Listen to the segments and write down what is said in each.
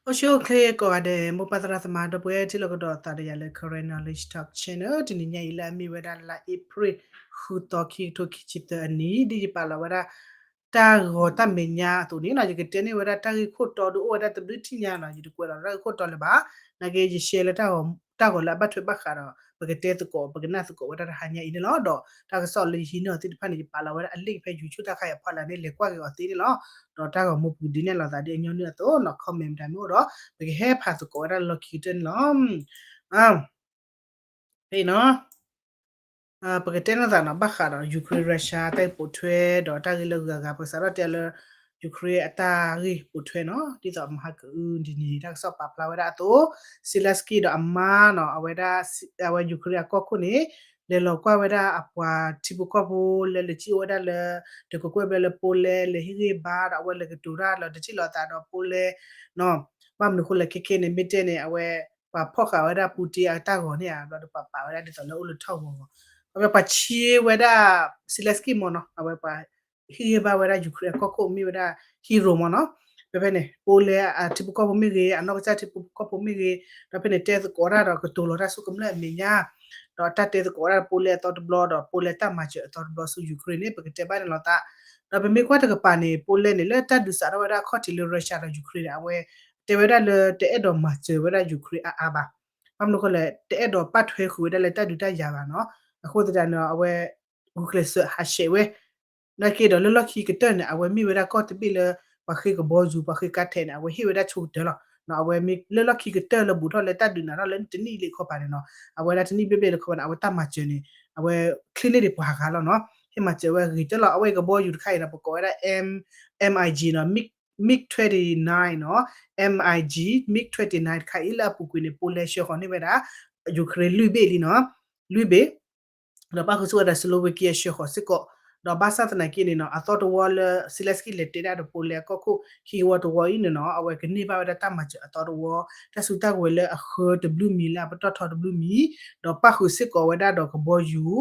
အိၣ်ဆူၣ်အိၣ်ချ့ကိးဂၤဒဲး မိၢ်ပၢ်သရၣ်သမါ ဒီပုၢ်ဝဲၢ်ထံၣ်လိာ်ကဒီးသးဒီးယၤလၢ Karen Knowledge Talk Channel တနံၤညါအံၤလၢအမ့ၢ်ဝဲဒၣ်လါအ့ဖြ့ၣ် ဃုသီ ခံကထိခံဆံသၢအနံၤ ဒ်ယပာ်လီၤဝဲဒၣ် တၢ်ဂီၤတၢ်မဲာ်ညါအသိးန့ၣ်နီၤ ယကတဲန့ၢ်ဝဲဒၣ်တၢ်ဂ့ၢ်ခိၣ်တီဒုးအိၣ်ဝဲဒၣ်တဘျုးထံၣ်ညါနီၤ ယတကွဲးလီၤတၢ်ဂ့ၢ်ခိၣ်တီလၢၤဘၣ်. နာ်က့ ယ share လၢ တၢ်ဂီၤလၢအဘၣ်ထွဲဘၣ်ဃးဒီး ပကတဲသကိး ပကနၣ်သကိးဝဲဒၣ်တဟါညါအံၤန့ၣ်လီၤ. ဒီးတၢ်ကစီၣ်လၢယဟံးန့ၢ်အီၤသ့ၣ်တဖၣ်န့ၣ် ယပာ်လီၤဝဲဒၣ်အ link ဖဲ YouTube တၢ်ခါအံၤအဖီလာ်န့ၣ် လဲၤကွၢ်က့ၤအီၤသ့န့ၣ်လီၤ. ဒီးတၢ်ဂီၤမူပကဒုးနဲၣ်လီၤသးဒ်အညီနုၢ်အသိးနီၤ comment မတၤမ့ၢ်အိၣ်ဒီး ပကဟဲဖးသကိးဝဲဒၣ်လၢလီၢ်ခံကတၢၢ်န့ၣ်လီၤ. ဖဲအံၤနီၤ ပကတဲလိာ်သးနီၤ ဘၣ်ဃးဒီး Ukraine Russia တၢ်ဂ့ၢ်ပိာ်ထွဲ ဒီးတၢ်ဂ့ၢ်လၢအဂုၤအဂၤ ပကစးထီၣ်တဲလၢ Ukraine အတၢ်ဂ့ၢ်ပိာ်ထွဲနီၤ ဒ်သိးမဟါကအု ဒ်န့ၣ် တၢ်ကစီၣ်ပာ်ဖျါဝဲဒၣ်အသိး Zelensky ဒီးအမါနီၤ အဝဲဒၣ် အဝဲ Ukraine အကီၢ်ခိၣ်န့ၣ် လဲၤလီၤကွၢ်ဝဲဒၣ်အပှၤထံဖိကီၢ်ဖိလၢလဲၤစံၣ်အိၣ်ဝဲဒၣ်လၢ တကကွဲၢ်ဘျဲလၢ Poland လဲၤဟ့ၣ်ဂံၢ်ဘါဒီးအဝဲလဲၤကတိၤတၢ်လီၤတထံၣ်လီၤသးဒီး Poland နီၤ ဘၣ်မနုၤအဃိလဲၣ် ခဲခဲန့ၣ် မ့ၢ်တဲန့ၣ် အဝဲ ပှၤဖီၣ်ဃာ်ဝဲဒၣ် Putin အတၢ်ဂီၤန့ၣ်ဧါ ဘျီဒီးပှၤပာ်ဝဲဒၣ်ဒ်သိးလၢအိၣ်လၢထီၣ်ဂီၤဂီၤ အဝဲပှၤဆံးဝဲဒၣ် Zelensky မ့ၢ်နီၤ အဝဲပှၤဟ့ၣ်ဂံၢ်ဘါဝဲဒၣ် Ukraine အကီၢ်ခိၣ်မ့ၢ်ဝဲဒၣ် hero မ့ၢ်နီၤ ဖဲဖဲန့ၣ် Poland အထံဖိကီၢ်ဖိမ့ၢ်ဂ့ၤ အနီၢ်ကစၢ်ထံဖိကီၢ်ဖိမ့ၢ်ဂ့ၤ ဒီးဖဲန့ၣ်တဲသကိးတၢ်ဒီးကတိၤလီၤတၢ်ဆူကမျၢၢ်အမဲာ်ညါ ဒီးတၢ်တဲသကိးဝဲဒၣ် Poland အသီတဘျီဒီး Poland တၢ်မၤစၢၤအသီတဘျီဆူ Ukraine န့ၣ် ပကတဲဘၣ်န့ၣ်လီၤသး ဒီးပမ့ၢ်ကွၢ်တကပၤန့ၣ် Poland န့ၣ် လၢတၢ်ဒုးစးထီၣ်ဝဲဒၣ်အခီၣ်ထံးလၢ Russia ဒီး Ukraine န့ၣ် အဝဲ တဲဝဲဒၣ်လၢတအဲၣ်ဒိးမၤစၢၤဝဲဒၣ် Ukraine အါအါဘၣ်. ဘၣ်မနုၤအဃိလဲၣ် တအဲၣ်ဒိးပာ်ထွဲဃုာ်ဝဲဒၣ်လၢတၢ်ဒုးတၢ်ယၤဘၣ်နီၤ အဃိသတးန့ၣ် အဝဲ ဂုာ်ကျဲးစၢးဟးဆှဲးဝဲ နာ်က့ဒီးလၢလီၢ်ခံကတၢၢ်န့ၣ် အဝဲမ့ၢ်ဝဲဒၣ်ကီၢ်တဘ့ၣ်လၢ ပှၤဃ့ကဘီယူၤ ပှၤဃ့ကါထဲးန့ၣ် အဝဲဟ့ၣ်ဝဲဒၣ်ဆိကတၢၢ်လီၤ. အဝဲမ့ၢ်လၢလီၢ်ခံကတၢၢ်လၢဘူးထီၣ်လၢတၢ်ဒုးနးထီၣ်လၢတနံၣ်လံအခီပၤန့ၣ်နီၤ အဝဲဒၣ်တနံၣ်ဘျဲၣ်ဘျဲၣ်လၢခီပၤန့ၣ် အဝဲတၢ်မၤစၢၤန့ၣ် အဝဲချ့န့ၢ်ဒံးပှၤဂၤလီၤနီၤ ဟ့ၣ်မၤစၢၤဝဲဂ့ၤတၢၢ်လီၤ အဝဲကဘီယူၤတခါအံၤနီၤ ပကိးဝဲဒၣ် M MiG နီၤ MiG twenty nine နီၤ MiG MiG twenty nine တခါအံၤလၢအပူၤကွံာ်န့ၣ် Poland ဆှၢဃီၤန့ၢ်ဝဲဒၣ် Ukraine လွံၢ်ဘ့ၣ်လံနီၤ လွံၢ်ဘ့ၣ် ဒီးပၣ်ဃုာ်စ့ၢ်ကီးဝဲဒၣ် Slovakia ဆှၢဃီၤစ့ၢ်ကီး ဒီးဘၣ်ဆၣ်သနာ်က့န့ၣ်နီၤ အသီတဝီလၢ Zelensky လဲၤတဲဒၣ်ဒီး Poland အကီၢ်ခိၣ် ခံကဝီတဝီအံၤန့ၣ်နီၤ အဝဲကန့ၢ်ဘၣ်ဝဲဒၣ်တၢ်မၤစၢၤအသီတဝီ တၢ်စုတၢ်ကဝဲၤလၢအဃၢတဘျုးမံၤလၢအပတီၢ်ထီတဘျုးမံၤ ဒီးပၣ်ဃုာ်စ့ၢ်ကီးဝဲဒၣ်ဒီးကဘီယူၤ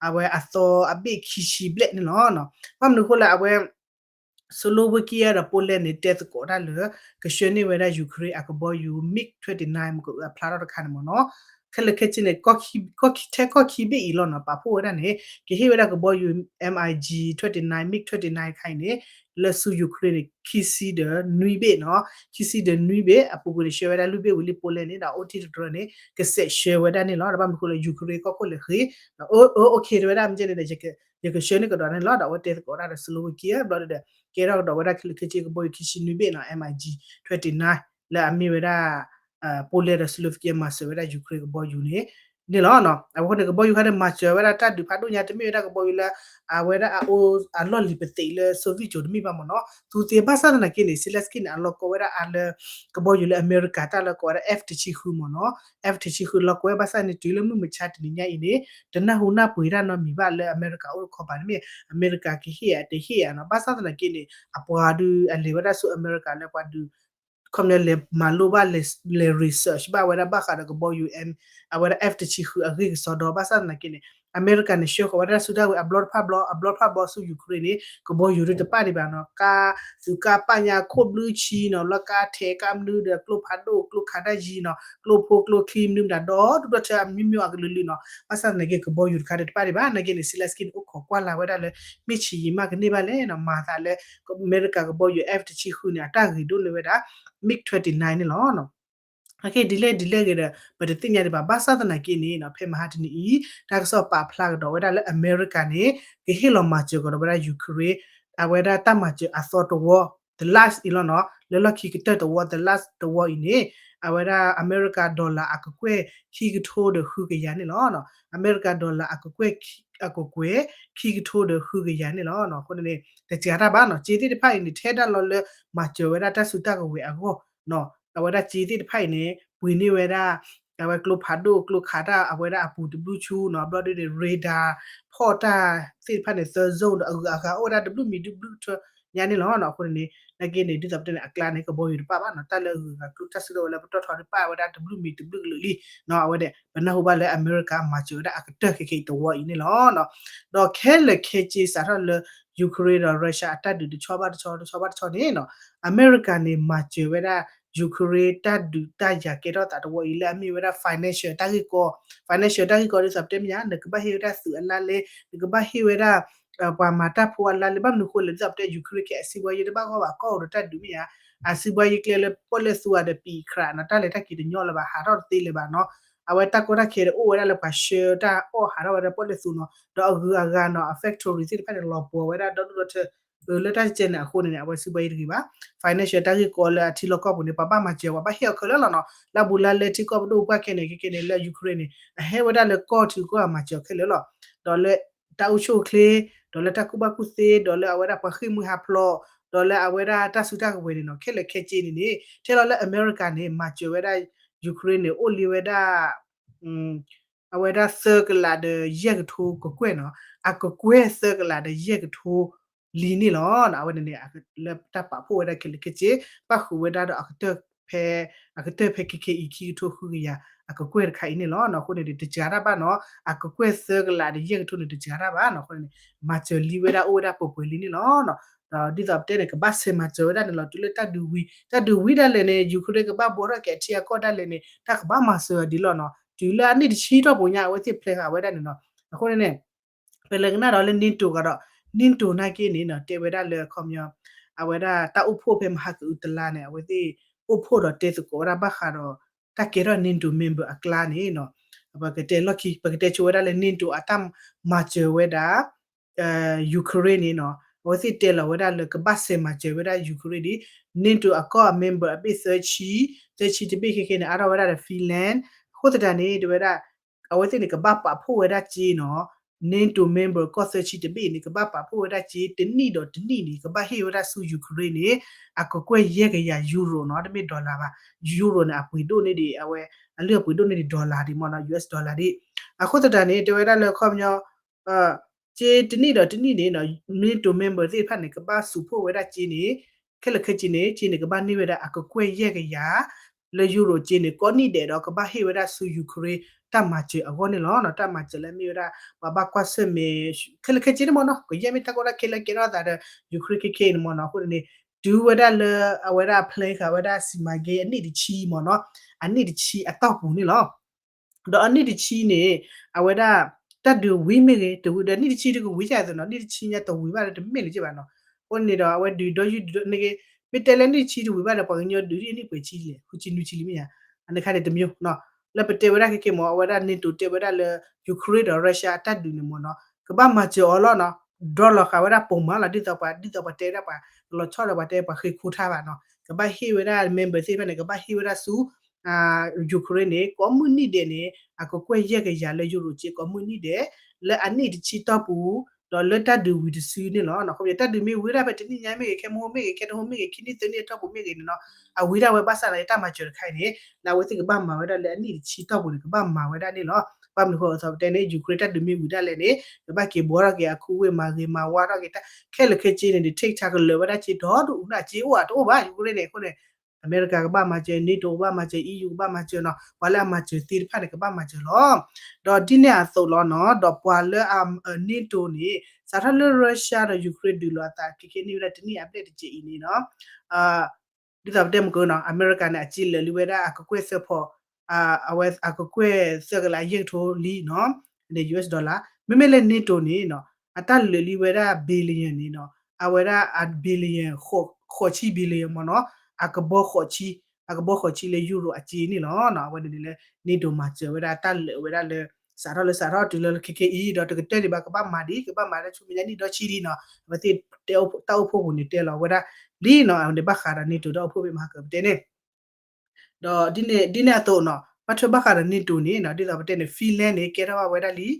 အဝဲအသီအဘ့ၣ်ခံဆံဘျဲၣ်န့ၣ်လီၤ. ဘၣ်မနုၤအဃိလၢအဝဲ Slovakia ဒီး Poland န့ၣ် တဲသကိးတၢ်လၢ ကဆှၢန့ၢ်ဝဲဒၣ် Ukraine အကဘီယူၤ MiG twenty nine မ့ၢ်ကအုးအဖျါထီၣ်တခါန့ၣ်မ့ၢ်နီၤ ခဲလၢာ်ခဲဆ့န့ၣ် ထဲကီၢ်ခံဘ့ၣ်အံၤလီၤနီၤ ပာ်ဖှိၣ်ဝဲဒၣ်န့ၣ် ကဟ့ၣ်ဝဲဒၣ်ကဘီယူၤ MiG twenty nine MiG twenty nine တခါအံၤန့ၣ် လၢဆူ Ukraine န့ၣ် ခံဆံဒီးနွံဘ့ၣ်နီၤ ခံဆံဒီးနွံဘ့ၣ် အပူၤကွံာ်န့ၣ် ဆှၢဝဲဒၣ်လွံၢ်ဘ့ၣ်ဝံၤလံ Poland န့ၣ် ဒီးအိၣ်ထံၣ်တတြၢန့ၣ် ကစဲးဆှၢဝဲဒၣ်န့ၣ်လီၤ. ဒီးဘၣ်မနုၤအဃိလၢ Ukraine ကီၢ်ခိၣ်လဲၤဃ့ ဒီး OK တဲဝဲဒၣ်မ့ၢ်န့ၣ်ဒီး ယကဆှၢန့ၢ်ကဒီးန့ၣ်လီၤ. ဒီးအဝဲတဲသကိးတၢ်ဒီး Slovakia ဘျီဒီး ကဲထီၣ်ကဒီးဝဲဒၣ်ခဲလၢာ်ခဲဆ့ကဘီယူၤခံဆံနွံဘ့ၣ်နီၤ MiG twenty nine လၢအမ့ၢ်ဝဲဒၣ် Poland ဒီး Slovakia မၤစၢၤဝဲဒၣ် Ukraine ကဘီယူၤန့ၣ် န့ၣ်လီၤ. အဝဲန့ၣ် ကဘီယူၤခါန့ၣ် မၤစၢၤဝဲဒၣ်တၢ်ဒုးဖးဒိၣ်ညါ တမ့ၢ်ဝဲဒၣ်ကဘီယူၤလၢ အဝဲဒၣ်အအိၣ်အလီၢ်လံၤပသံးလၢ Soviet ကၠိတမ့ၢ်ဘၣ်မ့ၢ်နီၤ သူသ့ဘၣ်ဆၣ်သနာ်က့န့ၣ် Zelensky န့ၣ် အလီၢ်ကီဝဲဒၣ်အါလၢ ကဘီယူၤလၢအမဲရကၤတၢ်လၢကိးဝဲဒၣ် F တဆံဃုမ့ၢ်နီၤ F တဆံဃုလီၢ်ကီဝဲဘၣ်ဆၣ်န့ၣ် တုၤလၢမုၢ်မဆါတနံၤညါအံၤန့ၣ် တနၢ်ဟူနၢ်ပှ့ၤတၢ်နီတမံၤဘၣ်လၢအမဲရကၤအိၣ်တခီပၤန့ၣ်မ့ၢ် အမဲရကၤကဟ့ၣ်ဧါတဟ့ၣ်ဧါနီၤ ဘၣ်ဆၣ်သနာ်က့န့ၣ် အပှၤဒုးအလဲၤဝဲဒၣ်ဆူအမဲရကၤလၢပှၤဒုး ခီပညီလဲၤမၤလိဘၣ်လဲၤ research ဘၣ်ဝဲဒၣ်ဘၣ်ဃးဒီးကဘီယူၤ အဝဲဒၣ် F တဆံဃုအဂ့ၢ်ကစီဒီ ဘၣ်ဆၣ်သနာ်က့န့ၣ် အမဲရကၤန့ၣ် ဆှၢဃီၤဝဲဒၣ်ဆူတၢ်ဝဲအဘျီတဖၣ်ဘျီ အဘျီတဖၣ်ဘျီဆူ Ukraine န့ၣ် ကဘီယူၤဒုးတပၣ်ဒံးဘၣ်နီၤ ကါ သုးကါပာ်ညါခိၣ်ဘျုးဆံနီၤ လီၢ်ကါထဲးကါမနုၤဒီး ကျိဖးဒိၣ် ကျိခးတၢ်ယံၤနီၤ ကျိဖိကျိချံမနုၤမတၤဒီး ဒူၣ်ဒီထၢအမံၤမံၤအကလုာ်လုာ်နီၤ ဘၣ်ဆၣ်သနာ်က့ ကဘီယူၤတခါဒီးတပၣ်ဒံးဘၣ် နာ်က့န့ၣ် Zelensky န့ၣ် အိၣ်ခိးကွၢ်လၢ်ဝဲဒၣ်လၢ မ့ၢ်ဆံးယံာ်မးကန့ၢ်ဘၣ်လဲၣ်နီၤ မၤသးလၢ အမဲရကၤကဘီယူၤ F တဆံဃုန့ၣ် အတၢ်ဂ့ၤဒိၣ်န့ၢ်ဝဲဒၣ် MiG twenty nine န့ၣ်လီၤ. အခဲဒ်လဲၣ်ဒ်လဲၣ်ဂ့ၤဒီး ပတသ့ၣ်ညါဒံးဘၣ် ဘၣ်ဆၣ်သနာ်က့န့ၣ် ဖဲမဟါတနံၤအံၤ တၢ်ကစီၣ်ပာ်ဖျါကဒီးဝဲဒၣ်လၢအမဲရကၤန့ၣ် ကဟ့ၣ်လီၤမၤစၢၤကဒီးဝဲဒၣ် Ukraine အဝဲဒၣ်တၢ်မၤစၢၤအသီတဝီ the last အံၤလီၤနီၤ လၢလီၢ်ခံကတၢၢ်တဝီ the last တဝီအံၤန့ၣ် အဝဲဒၣ်အမဲရကၤ dollar အကကွဲၢ် ခံကထိဒီးဃုကယၤန့ၣ်လီၤ. အမဲရကၤ dollar အကကွဲၢ် အကကွဲၢ် ခံကထိဒီးဃုကယၤန့ၣ်လီၤ. အဃိန့ၣ် တစှၤတၢ်ဘၣ်နီၤ စ့သ့ၣ်တဖၣ်အံၤန့ၣ် ထဲဒၣ်လီၤလၢမၤစၢၤဝဲဒၣ်တၢ်စုတၢ်ကဝဲၤအဂီၢ် အဝဲဒၣ်စ့သ့ၣ်တဖၣ်အံၤန့ၣ် ပှ့ၤန့ၢ်ဝဲဒၣ် အဝဲကျိဖးဒိၣ်ကျိခးတၢ်အဝဲဒၣ်အပူၤတဘျုးဆူနီၤ ဘျီဒ်န့ၣ် radar ဖီၣ်တၢ်သ့ၣ်တဖၣ်န့ၣ် သၢ zone ဒီးအဂုၤအဂၤအိၣ်ဝဲဒၣ်တဘျုးမံၤတဘျုးထၢညါန့ၣ်လီၤ. အဃိန့ၣ် နာ်က့န့ၣ် ဒ်သိးပတဲန့ၣ် အကျါန့ၣ် ကဘီယူၤတပၣ်ဘၣ်နီၤ တၢ်လၢအဂုၤအဂၤကျိတၢ်စုကဝဲၤလၢပတီၢ်ထီတပၣ်ဝဲဒၣ်တဘျုးမံၤတဘျုးကလုာ်လံနီၤ အဝဲဒၣ် ပနၢ်ဟူဘၣ်လၢအမဲရကၤမၤစၢၤဝဲဒၣ်အကတၢၢ်ခဲခဲအံၤတဝီအံၤန့ၣ်လီၤ. ဒီးခဲလၢာ်ခဲဆ့စးထီၣ်လၢ Ukraine ဒီး Russia အတၢ်ဒုးတဆီဘၣ်တဆီ တဆီဘၣ်တဆီန့ၣ်နီၤ အမဲရကၤန့ၣ် မၤစၢၤဝဲဒၣ် Ukraine တၢ်ဒုးတၢ်ယၤကဲထီၣ်သးတဝီအံၤ လၢအမ့ၢ်ဝဲဒၣ် financial တၢ်ဂ့ၢ်ကီ, financial တၢ်ဂ့ၢ်ကီဒ်သိးပတဲမ့ၢ်ညါ နကဘၣ်ဟ့ၣ်ဝဲဒၣ်သုးအလါလဲ, နကဘၣ်ဟ့ၣ်ဝဲဒၣ် ပှၤမၤတၢ်ဖိအလါလဲ ဘၣ်မနုၤဃိလဲၣ် ဒ်သိးပတဲ Ukraine ခဲအံၤ အစံးဘှါယံၤတဘၣ်ဂီၢ်ဘၣ် ကီၢ်အိၣ်ဒီးတၢ်ဒုးမ့ၢ်ညါ, အစံးဘှါယံၤကျဲလၢပီၣ်လဲၣ်သူဝါဒီးပံးခရးနီၤ တၢ်လဲၤတၢ်က့ၤတညီလၢၤဘၣ် ဟးထီၣ်တသ့လၢၤဘၣ်နီၤ, အဝဲတၢ်ကီတၢ်ခဲတအိၣ်ဝဲဒၣ်လၢပှၤဆှၢတၢ်အီၣ်ဟးထီၣ်ဝဲဒၣ်ပီၣ်လဲၣ်သူနီၤ ဒီးအဂုၤအဂၤနီၤ အ factory သ့ၣ်တဖၣ်န့ၣ် လီၤပှီၤဝဲဒၣ်ဒီဒူၣ်ဒီထၢ လၢတၢ်ကဲန့ၣ်အဃိန့ၣ်န့ၣ် အဝဲစံးဘှါယံၤတဂ့ၤဘၣ်, financial တၢ်ဂ့ၢ်ကီလၢအထံလီၢ်ကီၢ်ပူၤန့ၣ် ပှၤဘၣ်မၤစၢၤ ပှၤဘၣ်ဟ့ၣ်အီၤခဲလၢာ်လီၤနီၤ, လၢအဘူးလါလဲထံကီၢ်ပဒိၣ်ပှၢ်ခဲန့ၣ် ခဲခဲန့ၣ် လၢ Ukraine န့ၣ် အဟဲဝဲဒၣ်လၢကီၢ်ထံကီၢ်အမၤစၢၤခဲလၢာ်လီၤ, ဒီးလၢ တၢ်အိၣ်ဆူၣ်အိၣ်ချ့, ဒီးလၢတၢ်ကူၣ်ဘၣ်ကူၣ်သ့, ဒီးလၢအဝဲဒၣ်ပှၤဃ့ၢ်မှံဟးဖျိး, ဒီးလၢအဝဲဒၣ်တၢ်စုတၢ်ကဝဲၤန့ၣ်နီၤ ခဲလၢာ်ခဲဆ့န့ၣ်န့ၣ် ထဲလီၤလၢအမဲရကၤန့ၣ် မၤစၢၤဝဲဒၣ် Ukraine န့ၣ် အိၣ်လံဝဲဒၣ် အဝဲဒၣ်သၢကလးဒီးယဲၢ်ကထိကကွဲၢ်နီၤ, အကကွဲၢ်သၢကလးဒီးယဲၢ်ကထိလံန့ၣ်လီၤ. အဝဲန့ၣ်န့ၣ် လၢတၢ်ပာ်ဖှိၣ်ဝဲဒၣ်ခဲလၢာ်ခဲဆ့ ဘၣ်ဃုာ်ဝဲဒၣ်ဒီးအကတၢၢ်ဖဲ အကတၢၢ်ဖဲခဲခဲအံၤ ခံကထိဃုကယၤ အကကွဲၢ်တခါအံၤန့ၣ်လီၤ. အဃိန့ၣ် တစှၤတၢ်ဘၣ်နီၤ, အကကွဲၢ်သၢကလးဒီးယဲၢ်ကထိန့ၣ် တစှၤတၢ်ဘၣ်နီၤ. အဃိန့ၣ် မၤစၢၤလံဝဲဒၣ်အိၣ်ဝဲဒၣ်ပှဲၤပှဲၤလံန့ၣ်လီၤ. ဒီးဒ်သိးပတဲန့ၣ် ကဘၣ်ဆဲးမၤစၢၤဝဲဒၣ်န့ၣ်လီၤ. တုၤလၢတၢ်ဒုးဝံၤ တၢ်ဒုးဝံၤဒၣ်လဲာ်န့ၣ် Ukraine ကဘၣ်ဘှီထီၣ်က့ၤအထံအကီၢ်ဒၣ်လဲာ်န့ၣ် တၢ်ကဘၣ်မၤစၢၤအီၤဒ်လီၤနီၤ. တုၤလၢအနံၣ်တဆံထီၣ်ပူၤညါ အဝဲသ့ၣ်ဖျဲးဃာ်ဝဲဒၣ်န့ၣ်နီၤ. အဃိန့ၣ်န့ၣ် ပလဲၤကနၣ်ဒီးလၢ NATO ကဒီး NATO နာ်က့န့ၣ်နီၤ တဲဝဲဒၣ်လၢအခီပညီ အဝဲဒၣ်တၢ်အိၣ်ဖှိၣ်ဖဲမဟါကအုတလါန့ၣ် အဝဲသ့ၣ်အိၣ်ဖှိၣ်ဒီးတဲသကိးဝဲဒၣ်ဘၣ်ဃးဒီး တၢ်ကဲထီၣ် NATO member အကျါန့ၣ်နီၤ ပကတဲလီၢ်ခံ ပကတဲဆိဝဲဒၣ်လၢ NATO အတၢ်မၤစၢၤဝဲဒၣ် Ukraine န့ၣ်နီၤ အဝဲသ့ၣ်တဲလီၤဝဲဒၣ်လၢကဘၣ်ဆဲးမၤစၢၤဝဲဒၣ် Ukraine ဒ် NATO အကီၢ်အ member အဘ့ၣ်သၢဆံ, သၢဆံတဘ့ၣ်ခဲခဲန့ၣ် အါထီၣ်ဝဲဒၣ်ဒီး Finland အဃိသတးန့ၣ် တဲဝဲဒၣ် အဝဲသ့ၣ်န့ၣ် ကဘၣ်ပာ်ဖှိၣ်ဝဲဒၣ်စ့နီၤ NATO member ကီၢ်သၢဆံတဘ့ၣ်န့ၣ် ကဘၣ်ပာ်ဖှိၣ်ဝဲဒၣ်စ့ တနံၣ်ဒီးတနံၣ်န့ၣ် ကဘၣ်ဟ့ၣ်ဝဲဒၣ်ဆူ Ukraine န့ၣ် အကကွဲၢ်ယဲၢ်ကယၤ euro နီၤ တမ့ၢ် dollar ဘၣ်. euro န့ၣ် အပှ့ၤဒိၣ်န့ၢ်ဒံး အဝဲ အလုၢ်အပှ့ၤဒိၣ်န့ၢ်ဒံး dollar ဒံးမ့ၢ်နီၤ US dollar ဒံး. အဃိသတးန့ၣ် တဲဝဲဒၣ်လၢအခီပညီ စ့တနံၣ်ဒီးတနံၣ်န့ၣ်နီၤ NATO member သ့ၣ်တဖၣ်န့ၣ် ကဘၣ် support ဝဲဒၣ်စ့န့ၣ် ခဲလၢာ်ခဲဆ့န့ၣ် စ့န့ၣ် ကဘၣ်န့ၢ်ဝဲဒၣ်အကကွဲၢ်ယဲၢ်ကယၤ လၢ euro စ့န့ၣ် ကိးနံၣ်ဒဲးဒီး ကဘၣ်ဟ့ၣ်ဝဲဒၣ်ဆူ Ukraine တၢ်မၤစၢၤအဂီၢ်န့ၣ်လီၤ. တၢ်မၤစၢၤလၢအမ့ၢ်ဝဲဒၣ် ပှၤဘၣ်ကွၢ်ဆၢၣ်မဲာ် ခဲလၢာ်ခဲဆ့န့ၣ်မ့ၢ်နီၤ ကယဲၢ်မ့ၢ်တၢ်ကီတၢ်ခဲလၢကဲထီၣ်သးဒီး Ukraine ခဲခဲအံၤန့ၣ်မ့ၢ်နီၤ. အဃိန့ၣ် တုၤဝဲဒၣ်လၢအဝဲဒၣ် plan ဃာ်ဝဲဒၣ် စီမံကိန်း အနံၣ်တဆံမ့ၢ်နီၤ အနံၣ်တဆံအတီၢ်ပူၤန့ၣ်လီၤ. ဒီးအနံၣ်တဆံန့ၣ် အဝဲဒၣ် တၢ်ဒုးဝံၤမ့ၢ်ဂ့ၤ တဝံၤဒီးနံၣ်တဆံတကဝံၤယါအသိးနီၤ နံၣ်တဆံညါတဝံၤဘၣ်ဒီးတမ့ၢ်လၢၤဘၣ်နီၤ. အဃိန့ၣ်ဒီး အဝဲဒုးဒီယူၢ်ဒုးဒီန့ၣ်ဂ့ၤ မ့ၢ်တဲလၢနံၣ်တဆံတဝံၤဘၣ်ဒီး ပှၤကညီဒုးဒ်အနံၣ်ပှဲၤဆံလဲၣ် ဃုဆံနွံဆံလံမ့ၢ်ဧါ. အန့ၣ်ခါန့ၣ်တမံၤနီၤ လၢပတဲဝဲဒၣ်ခဲကဲမ့ၢ် အဝဲဒၣ် NATO တဲဝဲဒၣ်လၢ Ukraine ဒီး Russia အတၢ်ဒုးန့ၣ်မ့ၢ်နီၤ ကဘၣ်မၤစၢၤအီၤလီၤနီၤ ဒီလီၤဃာ်ဝဲဒၣ်ပိာ်မၤလီၤ ဒ်သိးပှၤ ဒ်သိးပှၤတဲဒၣ်ပှၤ ကလီၤဆီဒီးပှၤတဲပှၤဃ့ခိထါဘၣ်နီၤ ကဘၣ်ဟ့ၣ်ဝဲဒၣ် member သ့ၣ်တဖၣ်န့ၣ် ကဘၣ်ဟ့ၣ်ဝဲဒၣ်ဆူ Ukraine န့ၣ် ကိးမုၢ်နံၣ်ဒဲးန့ၣ် အကကွဲၢ်ယဲၢ်ကယၤလၢ euro စ့ကိးမုၢ်နံၣ်ဒဲး လၢအနံၣ်တဆံတီၢ်ပူၤ ဒီးလၢတၢ်ဒုးဝံၤတစုန့ၣ်လီၤ. ခီဖျိတၢ်ဒုးမ့ၢ်ဝံၤဒၣ်ဖဲတနံၣ်ညါမ့ၢ်ဂ့ၤ ခဲမဟိမ့ၢ်ဂ့ၤ ခဲတဟိမ့ၢ်ဂ့ၤ ခံနံၣ်သၢနံၣ်အတီၢ်ပူၤမ့ၢ်ဂ့ၤန့ၣ်နီၤ အဝံၤဒၣ်ဝဲဘၣ်ဆၣ်ဒီးတၢ်မၤစၢၤတခါအံၤန့ၣ် လၢအဝဲသ့ၣ်ကဘၣ်မၤဝဲဒၣ်လၢအနံၣ်တဆံတီၢ်ပူၤန့ၣ် ကဘၣ်မၤဝဲဒၣ်န့ၣ်လီၤ. ဘၣ်မနုၤဃိအသိးပတဲန့ၣ် Ukraine တၢ်ဒုးမ့ၢ်ဝံၤဒၣ်လဲာ်န့ၣ် ကဘၣ်က့ၤဘှီထီၣ်က့ၤအခိၣ်ဝ့ၢ်မၤဂ့ၤမၤဝါထီၣ်က့ၤတၢ် ခဲလၢာ်ခဲဆ့န့ၣ် ဒုး take ကလၢာ်ဝဲဒၣ်စ့ဒီဒူၣ် အစ့အိၣ်အတအိၣ်ဘၣ် Ukraine န့ၣ်အဃိန့ၣ် အမဲရကၤကဘၣ်မၤစၢၤ NATO ကဘၣ်မၤစၢၤ EU ကဘၣ်မၤစၢၤနီၤ ပှၤလၢအမၤစၢၤသ့ၣ်တဖၣ်န့ၣ် ကဘၣ်မၤစၢၤလီၤ. ဒီးဒ်န့ၣ်အသိးလီၤနီၤ ဒီးပှၤလၢအ NATO န့ၣ် စးထီၣ်လၢ Russia ဒီး Ukraine ဒုးလိာ်အသးခဲခဲန့ၢ်ဝဲဒၣ်တနံၣ်အဘျဲၣ်တကဲးအံၤန့ၣ်နီၤ ဒ်သိးပတဲမုၢ်ကနီၤ အမဲရကၤန့ၣ် အစ့လၢာ်လံဝဲဒၣ်အကကွဲၢ်သၢဖီ အဝဲအကကွဲၢ်သၢကလးယဲၢ်ကထိလံနီၤ US dollar မ့မ့ၢ်လၢ NATO န့ၣ်နီၤ အတၢ်လၢာ်လံဝဲဒၣ် billion န့ၣ်နီၤ အဝဲဒၣ်အ billion ဃိးဆံ billion မ့ၢ်နီၤ အကဘီဃိးဆံ အကဘီဃိးဆံလၢ euro အစ့န့ၣ်လီၤ. အဝဲန့ၣ်န့ၣ်လၢ NATO မၤစၢၤဝဲဒၣ်တၢ်လၢာ်ဝဲဒၣ်လၢ စးထီၣ်လၢစးထီၣ်တုၤလၢခဲခဲအံၤ ဒီးတကတၢၢ်ဒံးဘၣ် ကဘၣ်မၤဒံး ကဘၣ်မၤလၢဆူမဲာ်ညါနံၣ်ဒီဆံဒံးနီၤ အဝဲသ့ၣ်တဲတၢ်အိၣ်ဖှိၣ်ပူၤန့ၣ်တဲလီၤဝဲဒၣ်လံနီၤ အဝဲန့ၣ်ဘၣ်ဃးဒီး NATO တၢ်အိၣ်ဖှိၣ်ဖဲမဟါကပတဲန့ၣ် ဒီးဒ်န့ၣ်အသိးနီၤ ဘၣ်ထွဲဘၣ်ဃးဒီး NATO န့ၣ်နီၤ ဒ်သိးပတဲန့ၣ် Finland န့ၣ် ကဲထီၣ်ဘၣ်ဝဲဒၣ်လံ ဒီး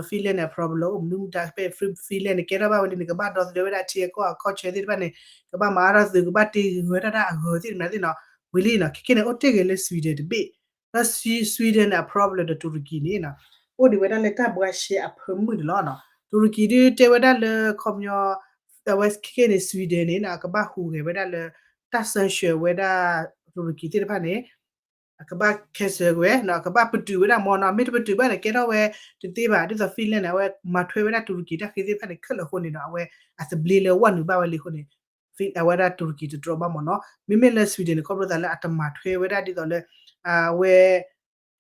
Finland န့ၣ် အ problem အိၣ်မနုၤမတၤဖဲ Finland န့ၣ် ကဲထီၣ်ဘၣ်ဝဲလံန့ၣ် ကဘၣ်ဒီသဒၢဝဲဒၣ်ထံအကီၢ်အခီၣ်ဆၢသ့ၣ်တဖၣ်န့ၣ် ကဘၣ်မၤအါထီၣ်သုး ကဘၣ်တ့ဂဲၤဝဲဒၣ်အဂၤသ့ၣ်တဖၣ်န့ၣ်နီၤ ဝံၤလံနီၤ ခဲကဲန့ၣ် အိၣ်တ့ၢ်ဂ့ၤလၢ Sweden တဘ့ၣ် ဒီး Sweden န့ၣ် အ problem ဒီး တူရကီန့ၣ်နီၤ အိၣ်ဒံးဝဲဒၣ်လၢတၢ်ဘှါရှဲအဖၢမုၢ်န့ၣ်လီၤနီၤ တူရကီဒုးတဲဝဲဒၣ်လၢခီပညီ အဝဲခဲကဲန့ၣ် Sweden န့ၣ်နီၤ အကဘၣ်ဟူးဂဲၤဝဲဒၣ်လၢ တၢ် sanction ဝဲဒၣ် တူရကီသ့ၣ်တဖၣ်န့ၣ် အကဘၣ် cancel ဝဲနီၤ အကဘၣ်ပတုာ်ဝဲဒၣ်မ့ၢ်နီၤ မ့ၢ်တပတုာ်ဘၣ်န့ၣ် ကဲထီၣ်ဝဲတသ့ဘၣ် ဒ်သိး Finland န့ၣ် အဝဲမၤထွဲဝဲဒၣ်တူရကီတၢ်ဃ့သ့ၣ်တဖၣ်န့ၣ် ခဲလၢာ်အဃိန့ၣ်နီၤ အဝဲအသဘျ့လၢဝဲနုာ်ဘၣ်ဝဲလံအဃိန့ၣ် အဝဲဒၣ်တူရကံတတြီဘၣ်မ့ၢ်နီၤ. မ့မ့ၢ်လၢ Sweden န့ၣ် ခီဖျိသးလၢအတမၤထွဲဝဲဒၣ်ဒ်သိးလၢ အဝဲ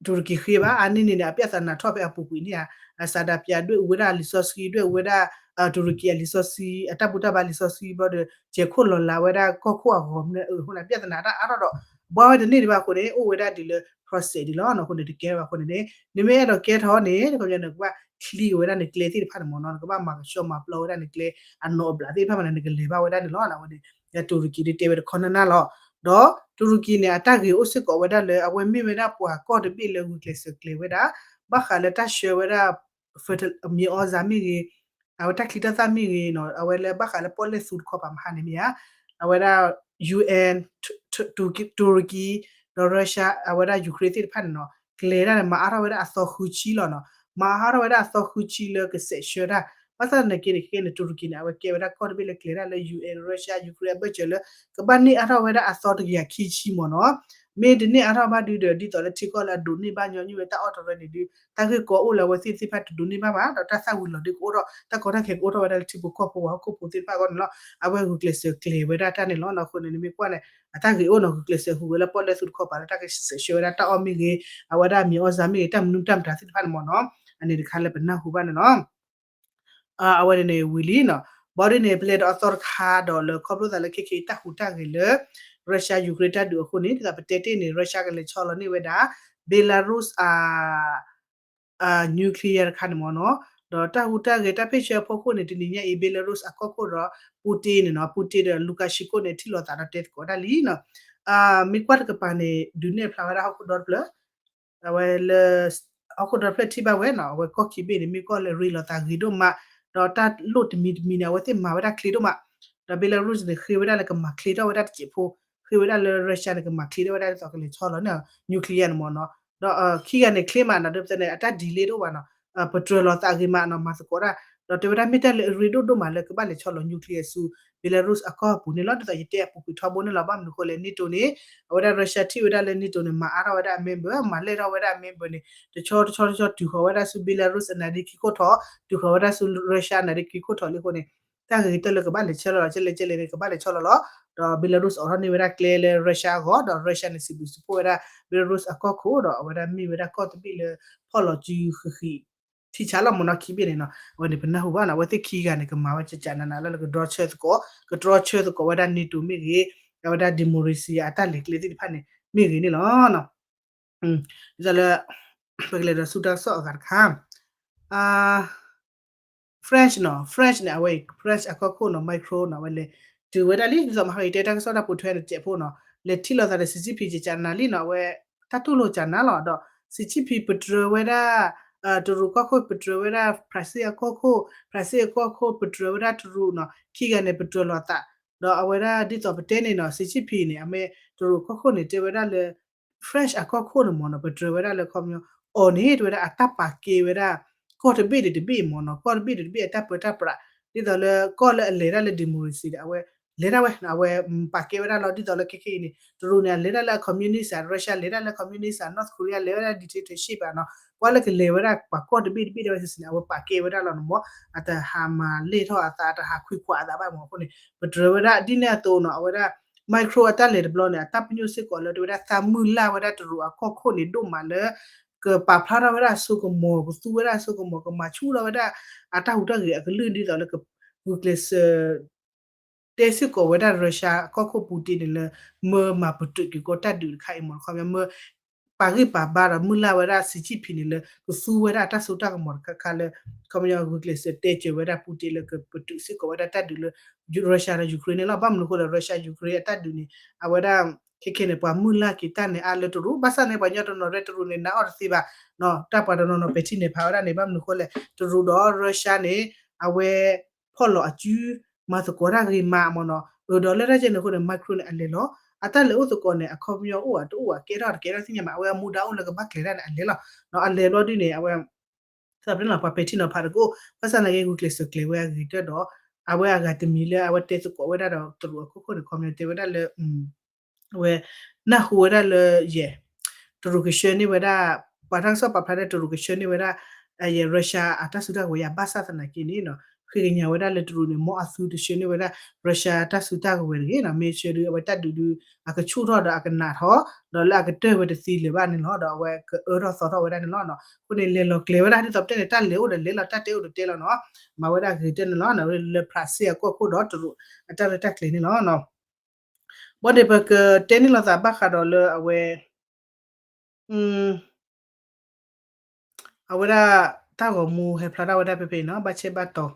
တူရကံဃ့ဘၣ် အါန့ၢ်န့ၣ်န့ၣ် အပြဿနာထီၣ်ဖဲအပူၤကွံာ်န့ၣ်ဧါ, အစးဒၣ်ပၠးဒွဲၣ်အူဝဲဒၣ်အလံာ်စီဆှံ ဒွဲၣ်အူဝဲဒၣ် တူရကံအလံာ်စီဆှံ အတၢ်ဘူၣ်တၢ်ဘါလံာ်စီဆှံဘျီဒီး ကဲၤခိၣ်လီၤလးဝဲဒၣ်ကီၢ်ခိၣ်အဂီၢ်မနုၤအဃိန့ၣ် ပြဿနာတၢ်အါထီၣ်ဒီး ဘၣ်ဝဲတန့ၢ်ဒံးဘၣ်အဃိန့ၣ် အိၣ်ဝဲဒၣ်ဒ်လၢ process ဒံးလီၤ. အဃိန့ၣ် တကဲဘၣ်အဃိန့ၣ်န့ၣ် နမ့ၢ်အဲၣ်ဒိးကဲထီၣ်န့ၣ် နကဘၣ်ချံဝဲဒၣ်နကျဲသ့ၣ်တဖၣ်န့ၣ်မ့ၢ်နီၤ, နကဘၣ်မၤကဆှီမၤပျီဝဲဒၣ်နကျဲ အနီၢ်အဘျးသ့ၣ်တဖၣ်မ့ၢ်န့ၣ် နကလဲၤဘၣ်ဝဲဒၣ်န့ၣ်လီၤ. အဝဲန့ၣ် တူရကံဒ်တဲဝဲတခီနၢ်နၢ်လီၤ. ဒီးတူရကံန့ၣ် အတၢ်ဂ့ၤအိၣ်စ့ၢ်ကီးဝဲဒၣ်လၢ အဝဲမ့ၢ်ဝဲဒၣ်ပှၤကီၢ်တဘ့ၣ်လၢဂုာ်ကျဲးစၢးကျဲၤဝဲဒၣ် ဘၣ်ဃးလၢတၢ်ဆှၢဝဲဒၣ် မ့ၢ်အီစါမ့ၢ်ဂ့ၤ, အဝဲတၢ်ချံတၢ်သၣ်မ့ၢ်ဂ့ၤနီၤ, အဝဲလၢဘၣ်ဃးလၢပီၣ်လဲၣ်သူတခီပၤမဟါန့ၣ်မ့ၢ်ဧါ, အဝဲဒၣ် ယူဢၣ် တူရကံ ဒီး Russia အဝဲဒၣ် Ukraine သ့ၣ်တဖၣ်န့ၣ်နီၤ ကျဲၤဒၣ်န့ၣ် မၤအါထီၣ်ဝဲဒၣ်အသီဃုဆံလီၤနီၤ, မၤအါထီၣ်ဝဲဒၣ်အသီဃုဆံလၢကစဲးဆှၢတၢ်, ဘၣ်ဆၣ်သနာ်က့န့ၣ် ခဲကနံၣ်န့ၣ် တူရကံန့ၣ် အဝဲကဲဝဲဒၣ်ကီၢ်တဘ့ၣ်လၢကျဲၤဒၣ်လၢ ယူၣ်အဲၣ် ရၢၡါ ယူၣ်ခရ့ၣ် အဘၢၣ်စၢၤလၢ ကဘၣ်န့ၢ်အါထီၣ်ဝဲဒၣ်အသီတကယၤခံဆံမ့ၢ်နီၤ, မ့ၢ်တန့ၢ်အါထီၣ်ဘၣ်ဒုဒီး ဒ်သိးလၢထံကီၢ်လၢအဒိးန့ၢ်ဘၣ်ညီနုၢ်ဝဲတၢ်အီၣ်တရၢန့ၣ်ဒု တၢ်ဂ့ၢ်ကီအိၣ်လၢအဝဲသ့ၣ်သ့ၣ်တဖၣ်တဒိးန့ၢ်ဘၣ်ဘၣ်, ဒီးတၢ်သၣ်ဝံၤလီၤဒုကအိၣ်ထီၣ် တၢ်ကီတၢ်ခဲကအိၣ်ထီၣ်ဝဲဒၣ်လၢထံဖိကီၢ်ဖိပှၤဟီၣ်ခိၣ်ဖိသ့ၣ်တဖၣ်အဂီၢ်န့ၣ်လီၤ. အဝဲဂုာ်ကျဲးစၢးကျဲၤဝဲဒၣ်တၢ်န့ၣ်လီၤ. အဃိန့ၣ် နမ့ၢ်ကွၢ်န့ၣ် အတၢ်ဂ့ၤအိၣ်နီၤဂုာ်ကျဲးစၢးဃုာ်ဝဲလၢပီၣ်လဲၣ်သူတခီပၤလၢတၢ်ကစဲးဆှၢဝဲဒၣ်တၢ်အီၣ်မ့ၢ်ဂ့ၤ, အဝဲဒၣ်မံၤအီၣ်စါမ့ၢ်ဂ့ၤ တၢ်မနုၤတၢ်မတၤသ့ၣ်တဖၣ်န့ၣ်မ့ၢ်နီၤ, အန့ၣ်တခါလၢပနၢ်ဟူဘၣ်န့ၣ်လီၤ. ဘၣ်ဒ်န့ၣ် ပလဲၤဒီးအသီတခါဒီးလၢခီဖျိသးလၢခဲခဲအံၤတၢ်ဟူးတၢ်ဂဲၤလၢ Russia Ukraine တၢ်ဒုးအဃိန့ၣ် ဒ်သိးပတဲတ့ၢ်န့ၣ် Russia ကလဲၤဆီလီၤန့ၢ်ဝဲဒၣ် Belarus အ nuclear တခါန့ၣ်မ့ၢ်နီၤ, ဒီးတၢ်ဟူးတၢ်ဂဲၤတၢ်ဖ့ၣ်ဆၢအဖီခိၣ်န့ၣ် တနံၤညါအံၤ Belarus အကီၢ်ခိၣ်ဒီး Putin န့ၣ်နီၤ, Putin ဒီး Lukashenko န့ၣ် ထံၣ်လိာ်သးဒီးတဲသကိးတၢ်လံနီၤ, မ့ၢ်ကွၢ်တကပၤန့ၣ် ဒုးနဲၣ်ဖျါဝဲဒၣ်ဟီၣ်ခိၣ်ဒီတဖျၢၣ် အဝဲလၢ ဟီၣ်ခိၣ်ဒီဖျၢၣ်ထံၣ်ဘၣ်ဝဲနီၤ, အဝဲကီၢ်ခံဘ့ၣ်န့ၣ် မ့ၢ်ကီၢ်လၢရ့လိာ်သးဂ့ၤဒိၣ်မး, ဒီးတၢ်လိၣ်တမံၤတမံၤန့ၣ် အဝဲသ့ၣ်မၤဝဲဒၣ်ချ့ဒိၣ်မး, ဒီး Belarus န့ၣ် ဃ့ဝဲဒၣ်လၢကမၤချ့ထီၣ်ဝဲဒၣ်တစဲးဖိ, ဃ့ဝဲဒၣ်လၢ Russia န့ၣ် ကမၤချ့ထီၣ်ဝဲဒၣ်ဒ်သိးကလဲၤဆီလီၤန့ၣ် nuclear န့ၣ်မ့ၢ်နီၤ, ဒီးခံဂၤန့ၣ်ချ့မးနီၤ, ဒီးပသန့ၣ် အတၢ် delay တအိၣ်ဘၣ်နီၤ, ပတြၢၤလိာ်သးဂ့ၤမးနီၤ, မၤသကိးတၢ်, ဒီးတဲဝဲဒၣ်မ့ၢ်တၢ်လၢအရ့ဒိၣ်ဒိၣ်မးလၢကဘၣ်လဲၤဆီလီၤ nuclear ဆူ Belarus အကီၢ်ပူၤန့ၣ်လီၤ, ဒ်သိးယတဲအပူၤကွံာ်ထီဘိန့ၣ်လီၤ. ဘၣ်မနုၤအဃိလဲၣ် NATO န့ၣ် အဝဲဒၣ် Russia ထံၣ်ဝဲဒၣ်လၢ NATO န့ၣ် မၤအါထီၣ်ဝဲဒၣ်အ member, မၤလဲၢ်ထီၣ်ဝဲဒၣ်အ member န့ၣ် တဆီတဆီတဆီ တုၤဃီၤဝဲဒၣ်ဆူ Belarus အနါဒ့ခံခိၣ်ထီၣ်, တုၤဃီၤဝဲဒၣ်ဆူ Russia အနါဒ့ခံခိၣ်ထီၣ်လံအဃိန့ၣ်, တၢ်ဂ့ၤကတၢၢ်လၢကဘၣ်လဲၤဆီလီၤလီၤ ကဲလဲၣ်ကဲလဲၣ်န့ၣ် ကဘၣ်လဲၤဆီလီၤလီၤ, ဒီး Belarus အိးထီၣ်န့ၢ်ဝဲဒၣ်ကျဲလၢ Russia အဂီၢ်, ဒီး Russia န့ၣ် စံးဘျုးစံးဖှိၣ်ဝဲဒၣ် Belarus အကီၢ်ခိၣ်, ဒီးအဝဲဒၣ်မ့ၢ်ဝဲဒၣ်ကီၢ်တဘ့ၣ်လၢ ဖီၣ်လီၤစုဃံးဃံး ထံဆးလီၤမ့ၢ်နီၤ ခံဘ့ၣ်န့ၣ်နီၤ, အဝဲန့ၣ်ပနၢ်ဟူဘၣ်နီၤ, အဝဲသ့ၣ်ခံဂၤန့ၣ် ကမၤဝဲကကးနးနးလၢကဒြီဆၢသကိး, ကတြီဆၢသကိးဝဲဒၣ် NATO မ့ၢ်ဂ့ၤ, အဝဲဒၣ် democracy အတၢ်လဲၤကျဲသ့ၣ်တဖၣ်န့ၣ် မ့ၢ်ဂ့ၤန့ၣ်လီၤ. ဒ်သိးလၢ ပကလဲၤဒီးဆူတၢ်ကစီၣ်အဂၤတခါ French နီၤ, French န့ၣ် အဝဲ French အကီၢ်ခိၣ်နီၤ Macron နီၤ အဝဲလဲၤ တုၤဝဲဒၣ်လံ ဒ်သိးမဟါအံၤတဲတၢ်ကစီၣ်တၢ်ပိာ်ထွဲန့ၣ်တစဲးဖိနီၤ, လဲၤထံၣ်လိာ်သးဒီး Xi Jinping ကကးနးနးလံနီၤ, အဝဲတၢ်တူၢ်လိာ်ကကးနးလီၤ, ဒီး Xi Jinping ပတြၢၤဝဲဒၣ် တရူးကီၢ်ခိၣ် ပတြၢၤဝဲဒၣ် ဖရၣ်စ့ၣ်အကီၢ်ခိၣ်, ဖရၣ်စ့ၣ်အကီၢ်ခိၣ် ပတြၢၤဝဲဒၣ်တရူးနီၤ, ခံဂၤန့ၣ် ပတြၢၤလိာ်သး, ဒီးအဝဲဒၣ်ဒ်သိးပတဲန့ၣ်နီၤ Xi Jinping န့ၣ် အမ့ၢ်တရူးကီၢ်ခိၣ်န့ၣ် တဲဝဲဒၣ်လၢ French အကီၢ်ခိၣ်န့ၣ်မ့ၢ်နီၤ ပတြၢၤဝဲဒၣ်လၢခီပညီ အီၤန့ၣ် တဲဝဲဒၣ်အတၢ်ပာ်ကဲဝဲဒၣ် ကီၢ်တဘ့ၣ်ဒီးတဘ့ၣ်မ့ၢ်နီၤ, ကီၢ်တဘ့ၣ်ဒီးတဘ့ၣ်အတၢ်ပၢတၢ်ပြး, ဒ်သိးလၢကီၢ်လၢအလဲၤတၢ်လၢ democracy ဒီး အဝဲ လဲၤတၢ်ဝဲ အဝဲပာ်ကဲဝဲဒၣ်လီၤ. ဒ်သိးလၢခဲခဲအံၤန့ၣ် တရူးန့ၣ် အလဲၤတၢ်လၢအ communist ဧါ, Russia လဲၤတၢ်လၢ communist ဧါ, North Korea လဲၤဝဲဒၣ် dictatorship ဧါနီၤ, ကွၢ်လၢကလဲၤဝဲဒၣ်ပှၤကီၢ်တဘ့ၣ်တဘ့ၣ်ဒၣ်ဝဲဆ့ဆ့န့ၣ် အဝဲပာ်ကဲဝဲဒၣ်လီၤန့ၣ်မ့ၢ်, အတဟးမၤလဲၢ်ထီၣ်အသး အတဟးခွံခွးအသးဘၣ်မ့ၢ်အဃိန့ၣ် ပတြၢၤဝဲဒၣ်ဒ်န့ၣ်အသိးနီၤ, အဝဲဒၣ် Macron အတၢ်လဲၤတဘျီန့ၣ် အတၢ်ပညိၣ်စ့ၢ်ကီးလၢတဲဝဲဒၣ်သးမုၢ်လၢ်ဝဲဒၣ်တရူးအကီၢ်ခိၣ်န့ၣ်ဒိၣ်မးလၢ ကပာ်ဖျါထီၣ်ဝဲဒၣ်အစိကမီၤ, ကသူဝဲဒၣ်အစိကမီၤ, ကမၤဆူၣ်ထီၣ်ဝဲဒၣ်အတၢ်ဟူးတၢ်ဂဲၤအကလုၢ် ဒ်သိးလၢကဂုာ်ကျဲးစၢး တဲစ့ၢ်ကီးဝဲဒၣ် Russia အကီၢ်ခိၣ် Putin န့ၣ်လၢ မၢမၤပတုာ်က့ၤကီးတၢ်ဒုးတခါအံၤမ့ၢ်နီၤ, ခီပညီ မၢပာ်ဂံၢ်ပာ်ဘါဒီးမုၢ်လၢ်ဝဲဒၣ် Xi Jinping န့ၣ်လၢ ကသူဝဲဒၣ်အတၢ်စိတၢ်ကမီၤတခါခါလၢ ခီပညီ ဂုာ်ကျဲးစၢးတဲစၢၤဝဲဒၣ် Putin လၢကပတုာ်စ့ၢ်ကီးဝဲဒၣ်တၢ်ဒုးလၢ Russia ဒီး Ukraine န့ၣ်လီၤ. ဘၣ်မနုၤအဃိလဲၣ် Russia Ukraine အတၢ်ဒုးန့ၣ် အဝဲဒၣ် ခဲခဲန့ၣ် ပှၤမုၢ်လၢ်က့ၤတၢ်န့ၣ်အါလၢတရူး, ဘၣ်ဆၣ်န့ၣ် ပှၤကညီတနီၤရဲၣ်တရူးန့ၣ် နာ်အီၤတသ့ဘၣ်, တၢ်ပှၤတနီၤနီၤပဲာ်ထံန့ၣ်ဖးဝဲဒၣ်န့ၣ် ဘၣ်မနုၤအဃိလဲၣ် တရူးဒီး Russia န့ၣ် အဝဲ ဖီၣ်လီၤအစု မၤသကိးတၢ်ဂ့ၤမးမ့ၢ်နီၤ, ဒီးလၢတၢ်ကဲန့ၣ်အဃိန့ၣ် Macron န့ၣ် အလဲၤလီၤ, အတၢ်လဲၤအိၣ်သကိးန့ၣ် အခီပညီအိၣ်ဧါတအိၣ်ဧါ ကဲထီၣ်တကဲထီၣ်သ့ၣ်ညါမး, အဝဲအမူဒါအိၣ်လၢကဘၣ်ကျဲၤတၢ်န့ၣ် အလဲၤလီၤ, အလဲၤဘျီဒ်န့ၣ် အဝဲ သးပ့ၤနီၣ် ပှၤပဲာ်ထံနီၤဖးတကအိၣ်, ဘၣ်ဆၣ်သနာ်က့ ဂုာ်ကျဲးစၢးကျဲၤဝဲအဂ့ၤကတၢၢ်ဒီး အဝဲအဂၤတမံၤလၢအဝဲတဲသကိးဝဲဒၣ်ဒီးတရူးအကီၢ်ခိၣ်န့ၣ် ခီပညီတဲဝဲဒၣ်လၢ အဝဲ နၢ်ဟူဝဲဒၣ်လၢယဲၢ် တရူးကဆှၢန့ၢ်ဝဲဒၣ် ပှၤတၢ်ကစီၣ်ပာ်ဖျါလၢတရူးကဆှၢန့ၢ်ဝဲဒၣ် ယဲၢ် Russia အတၢ်စုတၢ်ကဝဲၤယၤ ဘၣ်ဆၣ်သနာ်က့န့ၣ်နီၤ ဃ့ကညးဝဲဒၣ်လၢတရူးန့ၣ် မ်အသုတဆှၢန့ၢ်ဝဲဒၣ် Russia တၢ်စုတၢ်ကဝဲၤတဂ့ၤနီၤ, မ့ၢ်ဆှၢဒုးအဝဲတၢ်ဒုးဒုး အကဆူၣ်ထီၣ်ဒီးအကနးထီၣ် ဒီးလၢအကတၢၢ်ဝဲတသံလၢၤဘၣ်န့ၣ်လီၤ. ဒီးအဝဲကအၢထီၣ်သီထီၣ်ဝဲဒၣ်န့ၣ်လီၤ. အဃိန့ၣ် လဲၤလီၤကျဲၤဝဲဒၣ်ဒ်သိးပတဲန့ၣ် တၢ်လဲၤအိၣ်ဒီးလဲၤလီၤ တၢ်တဲအိၣ်ဒီးတဲလီၤနီၤ, မၤဝဲဒၣ်ဂ့ၤတဲန့ၣ်လီၤ. လၢ France အကီၢ်ခိၣ်ဒီးတရူး အတၢ်ရဲၣ်တၢ်ကျဲၤန့ၣ်လီၤ. ဘၣ်န့ၣ် ပကတဲန့ၢ်လိာ်သးဘၣ်ဃးဒီးလၢအဝဲ အဝဲဒၣ်တၢ်ဂီၤမူဟဲဖျါထီၣ်ဝဲဒၣ်ဖဲဖဲအံၤနီၤ, ဘၣ်ဆဲးဘၣ်တီၤ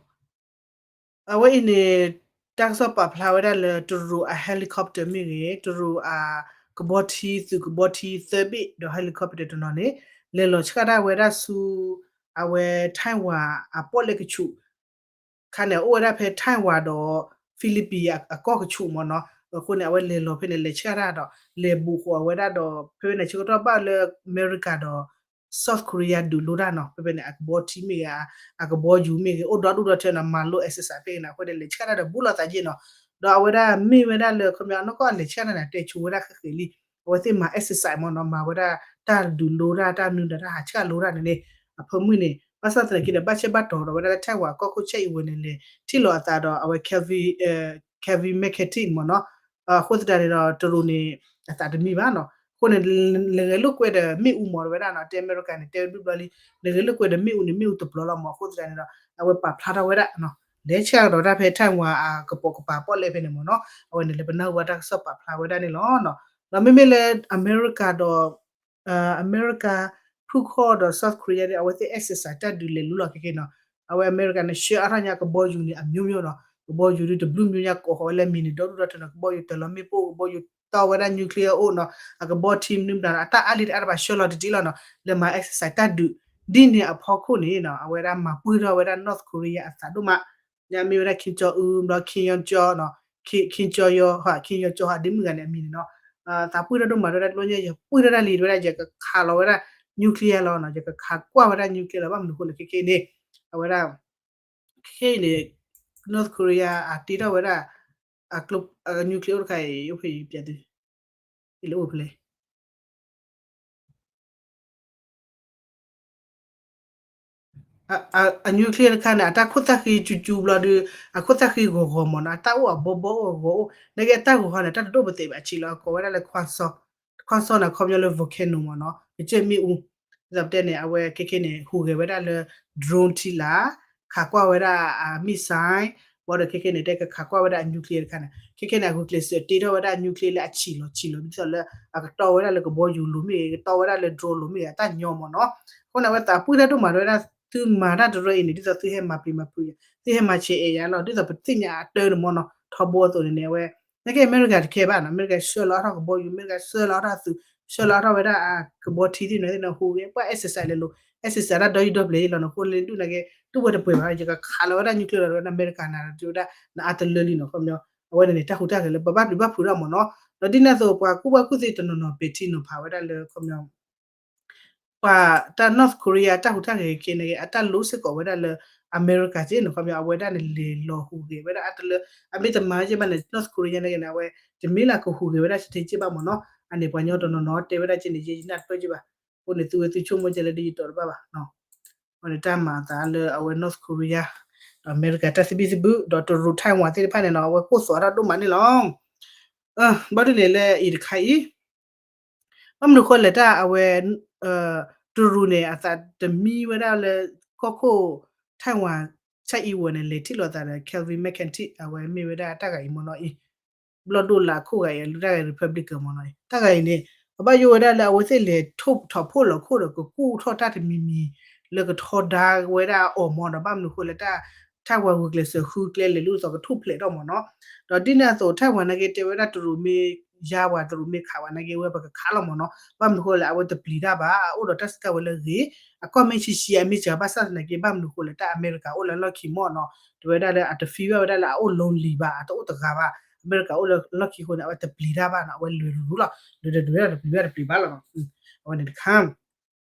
အဝဲအံၤန့ၣ် တၢ်ကစီၣ်ပာ်ဖျါဝဲဒၣ်လၢတရူးအ helicopter မ့ၢ်ဂ့ၤ, တရူးအကဘီထံ သုးကဘီထံသၢဘ့ၣ်ဒီး helicopter တနီၤန့ၣ် လဲၤလီၤဆှၣ်ဒၣ်ဝဲဒၣ်ဆူ အဝဲ Taiwan အပီၣ်လဲၣ်ကဆူး ခါန့ၣ် အိၣ်ဝဲဒၣ်ဖဲ Taiwan ဒီး Philippines အကီၢ်ကဆူးမ့ၢ်နီၤ. အဃိန့ၣ် အဝဲလဲၤလီၤဖဲန့ၣ် လဲၤဆှၣ်တၢ်ဒီး လဲၤဘူးဃီၤဝဲဒၣ်ဒီး ဖဲဖဲန့ၣ် ဆၢကတီၢ်ဘၣ်လၢအမဲရကၤဒီး South Korea ဒုးလိတၢ်နီၤ, ဖဲဖဲန့ၣ် အကဘီထံမ့ၢ်ဂ့ၤ, အကဘီယူၤမ့ၢ်ဂ့ၤ အိၣ်ဒီဒူၣ်ဒီထၢနီၤ, မၤလိ exercise ဖဲန့ၣ် အဃိန့ၣ် လဲၤဆှၣ်တၢ်ဒီးဘူးလိာ်သးက့နီၤ. ဒီးအဝဲဒၣ်မ့ၢ်ဝဲဒၣ်လၢ ခီပညီနီၢ်ကီၢ်အလဲၤဆှၣ်တၢ်န့ၣ် တဲဆိဝဲဒၣ်ဃဲဃဲလံ, အဝဲသ့ၣ်မၤ exercise မ့ၢ်နီၤ, မၤဝဲဒၣ်တၢ်ဒုးလိတၢ် တၢ်နုာ်ဒီးတၢ်ဟးဆှၣ်လိတၢ်န့ၣ်န့ၣ် အဖၢမုၢ်န့ၣ် ဘၣ်ဆၣ်သနာ်က့ဒီး ဘၣ်ဆဲးဘၣ်တီၤဒီးဝဲဒၣ်လၢ Taiwan အကီၢ်ခိၣ် Tsai Ing-wen န့ၣ် လဲၤထံၣ်လီၤအသးဒီးအဝဲ Kevin, Kevin McCarthy မ့ၢ်နီၤ. အဃိသတးန့ၣ်ဒီး တရူးန့ၣ် အသးတမံဘၣ်နီၤ. အဃိန့ၣ် နဂဲၤလိာ်ကွဲဒီးမ့ၣ်အူမ့ၢ်ဝဲဒၣ်နီၤ, တဲအမဲရကၤန့ၣ် တဲဝဲဘျီဘျီလံ, နဂဲၤလိာ်ကွဲဒီးမ့ၣ်အူန့ၣ် မ့ၣ်အူတပျီလီၤမ့ၢ်. အဃိသတးန့ၣ်ဒီး အဝဲပာ်ဖျါထီၣ်ဝဲဒၣ် လဲၤဆှၣ်ကဒီးတၢ်ဖဲ Taiwan အကပိာ်ကပၤပီၣ်လဲၣ်ဖဲန့ၣ်မ့ၢ်နီၤ. အဝဲန့ၣ်လၢပနၢ်ဟူဘၣ်တၢ်ကစီၣ်ပာ်ဖျါဝဲဒၣ်န့ၣ်လီၤ. ဒီးမ့မ့ၢ်လၢအမဲရကၤဒီး အမဲရကၤ ဖုၣ်ခီၣ်ဒီး South Korea ဒီး အဝဲသ့ၣ် exercise တၢ်ဒုးလဲၤလူလီၤခဲကဲနီၤ. အဝဲအမဲရကၤန့ၣ် ဆှၢအါထီၣ်ညါကဘီယူၤန့ၣ် အမျိုးမျိုးနီၤ, ကဘီယူၤဒုးတဘျုးမျိုးညါ ကိးဃီၤဝဲလၢမံၤန့ၣ် ဒီဒူၣ်ဒီထၢနီၤ, ကဘီယူၤတၢ်လီၤမ့ၣ်ပိၢ်, ကဘီယူၤတီဝဲဒၣ် nuclear အိၣ်နီၤ, အကဘီထံမနုၤမတၤနီၤ, အတၢ်အါလံတအါတဘၣ်ဆှၢလီၤတဒ်လီၤနီၤ. လၢမၤ exercise တၢ်ဒုး ဒ်န့ၣ်အဖီခိၣ်န့ၣ်နီၤ အဝဲဒၣ်မၤပှၢ်ထီၣ်ဝဲဒၣ် North Korea အသးဒိၣ်မး ညါမ့ၢ်ဝဲဒၣ် Kim Jong Un ဘျီ Kim Jong Jong နီၤ, Kim Jong Yo ဟ Kim Jong Jong ဟ ဒ်မုၢ်ဂၤန့ၣ်အမံၤန့ၣ်နီၤ, သးပှၢ်တၢ်ဒိၣ်မးဝဲဒၣ်တဘျီညါ ယပှၢ်ထီၣ်တၢ်လံဝဲဒၣ် ယကခးလီၤဝဲဒၣ် nuclear လီၤနီၤ, ယကခးကွၢ်ဝဲဒၣ် nuclear လီၤ. ဘၣ်မနုၤဃိလဲၣ် ခဲခဲအံၤန့ၣ် အဝဲဒၣ် ခဲခဲအံၤန့ၣ် North Korea အတ့ထီၣ်ဝဲဒၣ် အ nuclear အိၣ်တခါအံၤ အိၣ်ဖဲအံၤ ပျဲသု အံၤလၢအိၣ်ဖဲလဲၣ် အ အ အ nuclear တခါန့ၣ် အတၢ်ခိၣ်သၣ်ဃံကၠူကၠူဘျီဒီး အခိၣ်သၣ်ဃံဂီၤဂီၤမ့ၢ်နီၤ, အတၢ်အိၣ်အဘီဘီအိၣ်အဂီၤအိၣ်, နာ်က့အတၢ်ဂီၤဟီန့ၣ် တၢ်တဒိၣ်ပသဲးဘၣ် ဆံးလီၤ ကိးဝဲဒၣ်လၢ ခွါစီ ခွါစီန့ၣ် ခီပညီလၢ volcano မ့ၢ်နီၤ, ကစၢၢ်မ့ၣ်အူ, ဒ်သိးပတဲန့ၣ် အဝဲခဲခဲန့ၣ် ဟူးဂဲၤဝဲဒၣ်လၢ drone ထံလာ်, ခးကွၢ်ဝဲဒၣ်အ missile, ဘၣ်ဒီးခဲခဲန့ၣ် တဲကခးကွၢ်ဝဲဒၣ်အ nuclear တခါန့ၣ် ခဲခဲန့ၣ် အဂုာ်ကျဲးစၢးတ့ထီၣ်ဝဲဒၣ်အ nuclear လၢအဆံးလီၤဆံးလီၤ ဒ်သိးလၢ အကတီဝဲဒၣ်လၢကဘီယူၤလိၤမ့ၢ်ဂ့ၤ, ကတီဝဲဒၣ်လၢ drone လိၤမ့ၢ်ဂ့ၤ အတၢ်ညီမ့ၢ်နီၤ. အဃိန့ၣ် အဝဲသးပှၢ်တၢ်ဒိၣ်မးဒီးဝဲဒၣ် သုမၤတၢ်တရၢအံၤန့ၣ် ဒ်သိးသုဟဲမၤပျံၤမၤဖုးယၤ, သုဟဲမၤဆဲးအဲၣ်ယၤလီၤ, ဒ်သိးပသ့ၣ်ညါအတၢ်န့ၣ်မ့ၢ်နီၤ ထီဘိအသိးန့ၣ်န့ၣ် အဝဲ နာ်က့အမဲရကၤတခဲဘၣ်နီၤ, အမဲရကၤဆှၢလီၤအါထီၣ်ကဘီယူၤ, အမဲရကၤဆှၢလီၤအါထီၣ်သုး, ဆှၢလီၤအါထီၣ်ဝဲဒၣ်အကဘီထံသ့ၣ်န့ၣ်သ့ၣ်န့ၣ် ဟူးဂဲၤ ပှၤ exercise လဲၤလိၤ, exercise တၢ်ဒီယံၤဒီပျဲၤလီၤနီၤ, အဃိလၢဒုးနာ်က့ ဒုးဝဲတပှဲၤဘၣ် ယကခးလီၤဝဲဒၣ် nuclear လီၤဝဲဒၣ်အမဲရကၤနၤ ဒ်ဝဲဒၣ် နအါတလၢလံနီၤ, ခီပညီ အဝဲန့ၣ်န့ၣ် တၢ်ဟူးတၢ်ဂဲၤလၢပဘၣ်ပျံၤဘၣ်ဖုးဒၣ်မ့ၢ်နီၤ. ဒီးဒ်န့ၣ်အသိး ပှၤကူၣ်ဘၣ်ကူၣ်သ့တနီၤနီၤ ပဲာ်ထံနီၤဖးဝဲဒၣ်လၢ ခီပညီ ပှၤတၢ် North Korea တၢ်ဟူးတၢ်ဂဲၤခဲခဲန့ၣ် အတၢ်လိၣ်စ့ၢ်ကီးဝဲဒၣ်လၢအမဲရကၤက့နီၤ, ခီပညီ အဝဲဒၣ်န့ၣ်လဲၤလီၤဟူးဂဲၤဝဲဒၣ်အါတလၢ အမ့ၢ်တမၤက့ဘၣ်န့ၣ် North Korea န့ၣ်ဂ့ၤန့ၣ် အဝဲ တမ့ၢ်လၢကဟူးဂဲၤဝဲဒၣ်စ့ၢ်ကီးဘၣ်မ့ၢ်နီၤ. အန့ၣ်ပှၤကညီတနီၤနီၤတဲဝဲဒၣ်က့န့ၣ် ယဲယနၢ်တပၢၢ်က့ဘၣ်. အဃိန့ၣ်သုဝဲသုဆိကမိၣ်က့လၢဒ်ယတီၤတဘၣ်ဘၣ် အဝဲန့ၣ်တၢ်မၤအသးလၢအဝဲ North Korea ဒီးအမဲရကၤတၢ်သဘံၣ်သဘုၣ် ဒီးတရူး Taiwan သ့ၣ်တဖၣ်န့ၣ်နီၤ အဝဲကိၢ်သွးထီၣ်ဒိၣ်မးန့ၣ်လီၤ. ဘၣ်ဒ်န့ၣ်လၢအံၤတခါအံၤ ဘၣ်မနုၤဃိလဲၣ်တၢ်အဝဲ တရူးန့ၣ် အသးတမံဝဲဒၣ်လၢ ကီၢ်ခိၣ် Taiwan Tsai Ing-wen န့ၣ် လဲၤထံၣ်လိာ်သးဒီး Kevin McCarthy အဝဲမ့ၢ်ဝဲဒၣ်တၢ်ဂၤအံၤမ့ၢ်နီၤအံၤ ဘျီၣ်ဒိၣ်လးခိၣ်ဂၤအံၤ အလုၢ်တၢ်ဂၤ Republican မ့ၢ်နီၤအံၤ တၢ်ဂၤအံၤန့ၣ် အဘၣ်ယိၣ်ဝဲဒၣ်လၢအဝဲသ့ၣ်လဲၤထိၣ်ထီၣ်ဖှိၣ်လီၤခိၣ်ဒီးကကူၣ်ထီၣ်တၢ်တမံၤမံၤ လၢကထီဒါဝဲဒၣ်အီၤမ့ၢ်နီၤ ဘၣ်မနုၤဃိလဲၣ်တၢ် Taiwan ဂုာ်ကျဲးစၢးဃုကျဲလဲၤလူၤသိးကထူၣ်ဖျဲးထီၣ်မ့ၢ်နီၤ ဒီးဒ်န့ၣ်အသိး Taiwan နာ်က့တဲဝဲဒၣ်တရူးမ့ၢ်ယါဝဲ တရူးမ့ၢ်ခးဝဲနာ်က့ဝဲပကခးလီၤမ့ၢ်နီၤ ဘၣ်မနုၤဃိလဲၣ် အဝဲတပျံၤတၢ်ဘၣ် အအိၣ်ဒီးတၢ်စုကဝဲၤလၢအဂ့ၤ အကီၢ်မ့ၢ်ဆံးဆံးအမ့ၢ်စှၤဘၣ်ဆၣ်သနာ်က့ ဘၣ်မနုၤဃိလဲၣ် တၢ်အမဲရကၤအိၣ်လၢအလီၢ်ခံမ့ၢ်နီၤ တဝဲဒၣ်လၢအတ feel ဘၣ်ဝဲဒၣ်လၢအအိၣ် lonely ဘၣ် အတအိၣ်တဂၤဘၣ် အမဲရကၤအိၣ်လၢအလီၢ်ခံအဃိန့ၣ် အဝဲတပျံၤတၢ်ဘၣ်နီၤ အဝဲလဲၤရူၤရူၤလီၤ လဲၤတပျံၤဘၣ်တပျံၤဘၣ်တပျံၤဘၣ်လီၤနီၤ အဝဲန့ၣ်တခါ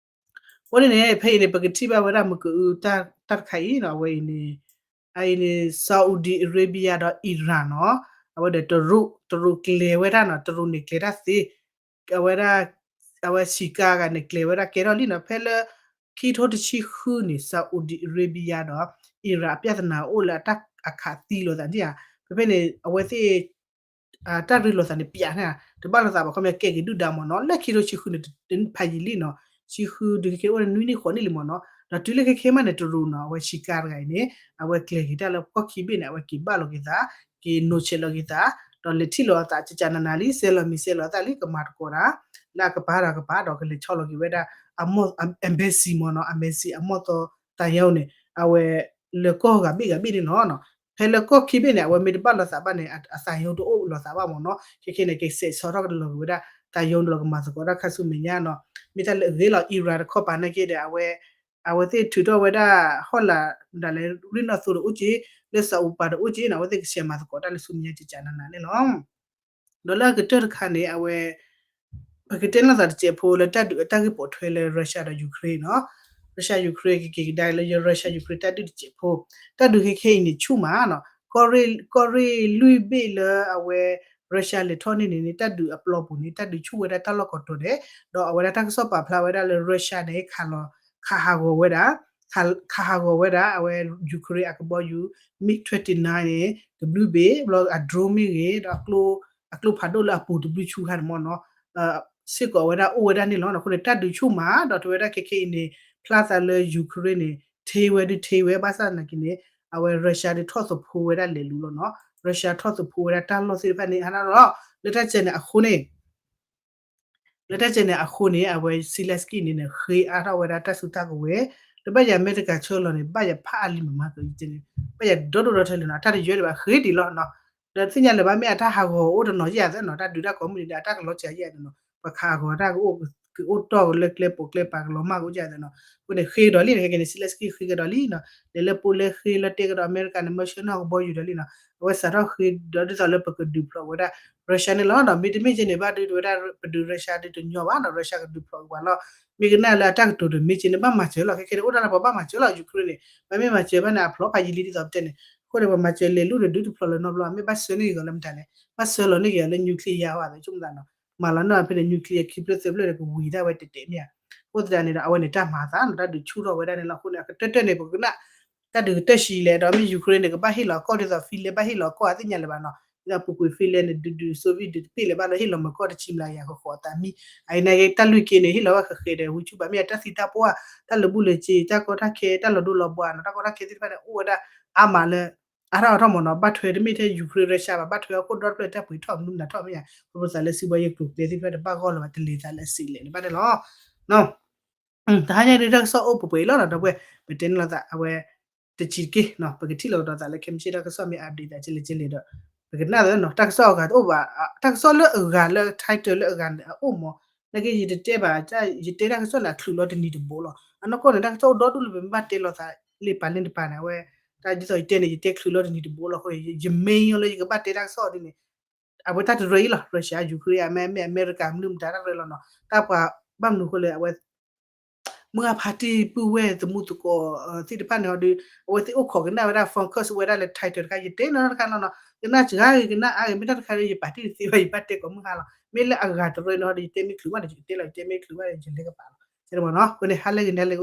အဃိန့ၣ်န့ၣ် ဖဲအံၤန့ၣ် ပကထံၣ်ဘၣ်ဝဲဒၣ်မုၢ်ကအုတၢ်တခါအံၤနီၤ အဝဲအံၤန့ၣ် အအံၤန့ၣ် Saudi Arabia ဒီး Iran နီၤ အဝဲဒီးတရူး တရူးကျဲၤဝဲဒၣ်နီၤ တရူးန့ၣ်ကျဲၤတၢ်သ့ အဝဲဒၣ် အဝဲဆံးကါဂၤန့ၣ် ကျဲၤဝဲဒၣ်ကဲထီၣ်လံနီၤ ဖဲလၢ ခံကထိတဆံဃုန့ၣ် Saudi Arabia ဒီး Iran အပြဿနာအိၣ်လၢအတၢ်အခးသံလိာ်သးန့ၣ်ဧါ, ဖဲဖဲန့ၣ် အဝဲသ့ၣ် တၢ်ရ့လိာ်သးန့ၣ် ပျးန့ၣ် တဘၣ်လိာ်သးဘၣ် ခီပညီကဲက့ၤဒုၣ်ဒါမ့ၢ်နီၤ, လၢခံထိဆံဃုန့ၣ် ဖးယံာ်လံနီၤ, ဆံဃုဒုးခဲခဲအိၣ်နွံနံၣ်ဃိးနံၣ်လံမ့ၢ်နီၤ, ဒီးတုၤလၢခဲခဲမးန့ၣ် တရူးနီၤ အဝဲဆံကါတဂၤအံၤန့ၣ် အဝဲကျဲၤက့ၤတၢ်လၢကီၢ်ခံဘ့ၣ်န့ၣ် အဝဲက့ၤဘၣ်လိာ်က့ၤသး, က့ၤနိးဆဲးလိာ်က့ၤသး, ဒီးလဲၤထံၣ်လိာ်အသး ကကနနၤလံ ဆဲးလီၤမံၤဆဲးလီၤအသးလံ ကမၤသကိးတၢ် လၢအကပၤဒီးအကပၤ ဒီးကလဲၤဆီလီၤက့ၤဝဲဒၣ် အ embassy မ့ၢ်နီၤ, embassy အမီၢ်သီသးယီန့ၣ် အဝဲ လၢကီၢ်ဂၤဘ့ၣ်ဂၤဘ့ၣ်န့ၣ်လီၤ. ဖဲလၢကီၢ်ခံဘ့ၣ်န့ၣ် အဝဲမ့ၢ်တဘၣ်လိာ်သးဘၣ်န့ၣ် အသးယီတအိၣ်လိာ်သးဘၣ်မ့ၢ်နီၤ, ခဲခဲန့ၣ် ကစဲးဆီထီၣ်ကဒီးလီၤက့ၤဝဲဒၣ် သးယီဒီးကမၤသကိးတၢ်ခါဆူမဲာ်ညါနီၤ, မ့ၢ်တၢ်လၢအဂ့ၤလီၤ Iran တခီပၤနာ်က့ဒီး အဝဲ အဝဲသ့ၣ်ထုးထီၣ်ဝဲဒၣ် ဟီၣ်လာ် ဒၣ်လဲာ်ရ့ၣ်နီၣ်သိတအိၣ်က့, လၢစးအူပၤတအိၣ်က့နီၤ, အဝဲသ့ၣ်ကဆဲးမၤသကိးတၢ်လၢဆူမဲာ်ညါ ကကနနၤန့ၣ်လီၤ. ဒီးလၢအကတၢၢ်တခါန့ၣ် အဝဲ ပကတဲလိာ်သးတစဲးဖိလၢတၢ်ဒုးအတၢ်ဂ့ၢ်ပိာ်ထွဲလၢ Russia ဒီး Ukraine နီၤ, Russia Ukraine ကက့ၤကဒါလၢယ Russia Ukraine တၢ်ဒုးတစဲးဖိ, တၢ်ဒုးခဲခဲအံၤန့ၣ်ဆူၣ်မးနီၤ, ကီၢ်ရ့ၣ်လွံၢ်ဘ့ၣ်လၢအဝဲ Russia လဲၤထီၣ်န့ၢ်န့ၣ်န့ၣ် တၢ်ဒုးအပျီပူၤန့ၣ် တၢ်ဒုးဆူၣ်ဝဲဒၣ်တၢ်လီၢ်ကိးတီၤဒဲး, ဒီးအဝဲဒၣ်တၢ်ကစီၣ်ပာ်ဖျါဝဲဒၣ်လၢ Russia န့ၣ် ခးဟးဂီၤဝဲဒၣ် ခးဟးဂီၤဝဲဒၣ် အဝဲ Ukraine အကဘီယူၤ MiG twenty-nine န့ၣ် တဘျုးဘ့ၣ် ဘျီအ drone မ့ၢ်ဂ့ၤ ဒီးအကျိဖးဒိၣ်လၢအပူၤတဘျုးဆူၣ်ခါန့ၣ်မ့ၢ်နီၤ, စ့ၢ်ကီးဝဲဒၣ်အိၣ်ဝဲဒၣ်န့ၣ်လီၤ. အဃိန့ၣ် တၢ်ဒုးဆူၣ်မး ဒီးတဲဝဲဒၣ်ခဲခဲအံၤန့ၣ် ဖျါသးလၢ Ukraine န့ၣ် ထ့ဝဲဒုးထ့ဝဲ ဘၣ်ဆၣ်သနာ်က့န့ၣ် အဝဲ Russia ဒုးထီၣ်သဖှိဝဲဒၣ်လဲၤလူၤလီၤနီၤ, Russia ထီၣ်သဖှိဝဲဒၣ်တၢ်လီၢ်သ့ၣ်တဖၣ်န့ၣ် ဟါန့ၣ်လီၤ. လၢတၢ်စဲးန့ၣ်အဃိန့ၣ် လၢတၢ်စဲးန့ၣ်အဃိန့ၣ် အဝဲ Zelenskyy န့ၣ်န့ၣ် ဃ့အါထီၣ်ဝဲဒၣ်တၢ်စုတၢ်ကဝဲၤ, ဒီးဘၣ်ယၤအမဲရကၤဆှၢလီၤန့ၣ် ဘၣ်ယၤဖးအါလံမးမးက့န့ၣ် ဘၣ်ယၤဒီဒိၣ်ဒီထၢလံနီၤ, အတၢ်တယၢၤဒံးဘၣ် ဃ့ဒံးလီၤနီၤ. ဒီးသ့ၣ်ညါလၢၤဘၣ် မ့ၢ်အတၢ်ဟးဂီၤအိၣ်တနီၤယဲၢ်သၢနီၤ, တၢ်ဒုးတၢ်ကိးမုၢ်နံၤဒီး အတၢ်ကလီၤစှၤယဲၢ်သၢနီၤ, ပှၤခးဟးဂီၤတၢ်ကအိၣ် ကအိၣ်တီၢ်လၢကျဲပိာ်ကျဲပၤကလီၤမၢ်ကအိၣ်ယဲၢ်သၢနီၤ. အဃိန့ၣ် ဃ့ကဒီးလံန့ၣ် ခဲကနံၣ် Zelenskyy ဃ့ကဒီးလံနီၤ, လဲၤလၢပူၤလၢဃ့လၢတဲကဒီးအမဲရကၤန့ၣ် မၢဆှၢနီၢ်ကဘီယူၤဒီးလံနီၤ. အဝဲစးထီၣ်ဃ့ဒီးဒ်သိးလၢပကဒုးဖျိးဝဲဒၣ် Russia န့ၣ်လီၤနီၤ. မ့တမ့ၢ်က့န့ၣ် ဘၣ်ဒုးဝဲဒၣ် ပဒုး Russia ဒုးတညီဘၣ်နီၤ, Russia ကဒုးဖျိးက့ၤပှၤလီၤ. မ့ၢ်ကနၣ်လၢအတၢ်ကတိၤတမ့ၢ်က့န့ၣ် ဘၣ်မၤစၢၤလီၤ. ခဲခဲန့ၣ် အိၣ်ဒၣ်လၢပှၤဘၣ်မၤစၢၤလီၤ Ukraine န့ၣ်, ပမ့ၢ်မၤစၢၤဘၣ်န့ၣ် အဖျိးဖးယံာ်လံဒ်သိးပတဲန့ၣ်. အဃိန့ၣ် ပှၤမၤစၢၤလဲၤလူၤဒီးဒုးတဖျိးလၢၤနီတဘျီ, မ့ၢ်ဘၣ်ဆှၢန့ၢ်က့ၤလၢမတၤလဲၣ်, ဘၣ်ဆှၢလီၤန့ၢ်က့ၤလၢ nuclear ဝဲသ့ၣ်ဆိကမိၣ်သးနီၤ, မၤလီၤန့ၢ်ဖဲန့ၣ် nuclear ခံဖျၢၣ်သၢဖျၢၣ်ဒီးကဝံၤဒၣ်ဝဲတဲာ်တဲာ်မ့ၢ်ဧါ. အဃိသတးန့ၣ်ဒီး အဝဲန့ၣ်တၢ်မၤသးနီၤ, တၢ်ဒုးဆူၣ်ထီၣ်ဝဲဒၣ်န့ၣ်လီၤ. အဃိန့ၣ် အကတၢၢ်တၢၢ်န့ၣ် ပကနၣ် တၢ်ဒုးကတၢၢ်ဆံးလဲၣ်, ဒီးမ့ၢ် Ukraine န့ၣ် ကဘၣ်ဟ့ၣ်လီၤအကီၢ်ဒ်သိး Finland ဘၣ်ဟ့ၣ်လီၤအကီၢ် အသ့ၣ်ညါလၢၤဘၣ်နီၤ, ဒ်သိးပူၤကွံာ် Finland န့ၣ် ဒုးဒုး Soviet ဒုးတပ့ၢ်လၢၤဘၣ်ဒီး ဟ့ၣ်လီၤမ့ၢ်ကီၢ်တဆံမျးကယၤဃီဃီအသးမံ, အအံၤန့ၣ်က့ တၢ်လွံၢ်က့န့ၣ် ဟ့ၣ်လီၤဝဲဃဲးဃဲးဒီး ဝံဆူၣ်ဘၣ် မ့ၢ်အတၢ်သံတၢ်ပှၢ် တၢ်လၢာ်ဘူၣ်လၢာ်စ့ တၢ်ကီတၢ်ခဲ တၢ်လီၤဒိလီၤဘှါနီၤ, တၢ်ကီတၢ်ခဲသ့ၣ်တဖၣ်န့ၣ် အိၣ်ဝဲဒၣ်အါမးလၢ အါထီၣ်အါထီၣ်မ့ၢ်နီၤ, ဘၣ်ထွဲတမ့ၢ်ထဲ Ukraine Russia ဘၣ်, ဘၣ်ထွဲအခိၣ်ဒီတဖျၢၣ် တၢ်ပှ့ၤထီၣ်မနုၤမတၤထီၣ်မ့ၢ်ဧါ, ခီဖျိသးလၢစံးဘီယဲၢ်ကျိၤကျဲသ့ၣ်တဖၣ်တဘၣ်ဂီၢ်လၢၤဘၣ်, တလဲၤသးလၢအစံးလဲၣ်လၢၤဘၣ်န့ၣ်လီၤ. တဟါညါဒုးတၢ်ကစီၣ်အိၣ်ပှဲၤပှဲၤအံၤလီၤနီၤ, ဒီပုၢ်ဝဲၢ် ပတဲန့ၢ်လိာ်သးအဝဲ တဆံးတက့ၢ်နီၤ, ပကထံၣ်လိာ်ကဒီးသးလၢခဲမုၢ်ဆ့ၣ်တၢ်ကစီၣ်မ့ၢ် update သးကလဲၣ်ကလဲၣ်ဒီး ပကနၣ်သးနီၤ, တၢ်ကစီၣ်အဂၤတအိၣ်ဘၣ်, တၢ်ကစီၣ်လၢအဂၤလၢ title လၢအဂၤန့ၣ် အအိၣ်မး, နာ်က့ယတတဲဘၣ်, ယတဲတၢ်ကစီၣ်န့ၣ် အချုးလီၤတနံၤတဘိလီၤ. အနီၢ်ကီၢ်န့ၣ် တၢ်ကစီၣ်အိၣ်ဒီဒူၣ်လၢပမ့ၢ်ဘၣ်တဲလိာ်သးလၢပာ်လၢတပၤန့ၣ် အဝဲ တၢ်ဒ်သိးယတဲန့ၣ် ယတဲချုးလီၤတနံၤတဘိလီၤ. အဃိန့ၣ် ယ main လၢယကဘၣ်တဲတၢ်ကစီၣ်ဒ်န့ၣ် အဝဲတၢ်တရၢအံၤလီၤ, Russia Ukraine အမဲ မ့ၢ်အမဲရကၤမနုၤမတၤတၢ်ရၢလီၤနီၤ, တၢ်ပှၤဘၣ်မနုၤအဃိလဲၣ် အဝဲ မုၢ်ဂၢ်ဖါတံၢ်ပုၢ်ဝဲၢ်သမူသကိးသ့ၣ်တဖၣ်န့ၣ်ဒီး အဝဲသ့ၣ်အိၣ်ခိးကနၣ်ဝဲဒၣ် focus ဝဲဒၣ်လၢ title တခါ, ယတဲနီတခါလီၤနီၤ, ကနၣ်စှၤဂ့ၤ ကနၣ်အါဂ့ၤ မ့ၢ်တၢ်တခါဒီး ယပာ်တ့ၢ်တသ့ဘၣ် ယဘၣ်တဲကိးမုၢ်ဟါလီၤ. မ့ၢ်လၢအဂၤတရၢန့ၣ်ဒီး ယတဲမ့ၢ်ချုးဘၣ်န့ၣ် ယကတဲလီၤ, ယတဲမ့ၢ်ချုးဘၣ်န့ၣ် ယလဲၤကပၤလီၤ. တဲမ့ၢ်နီၤ, အဃိန့ၣ် ဟါလၢဂ့ၤန့ၣ် ဟါလၢဂ့ၤ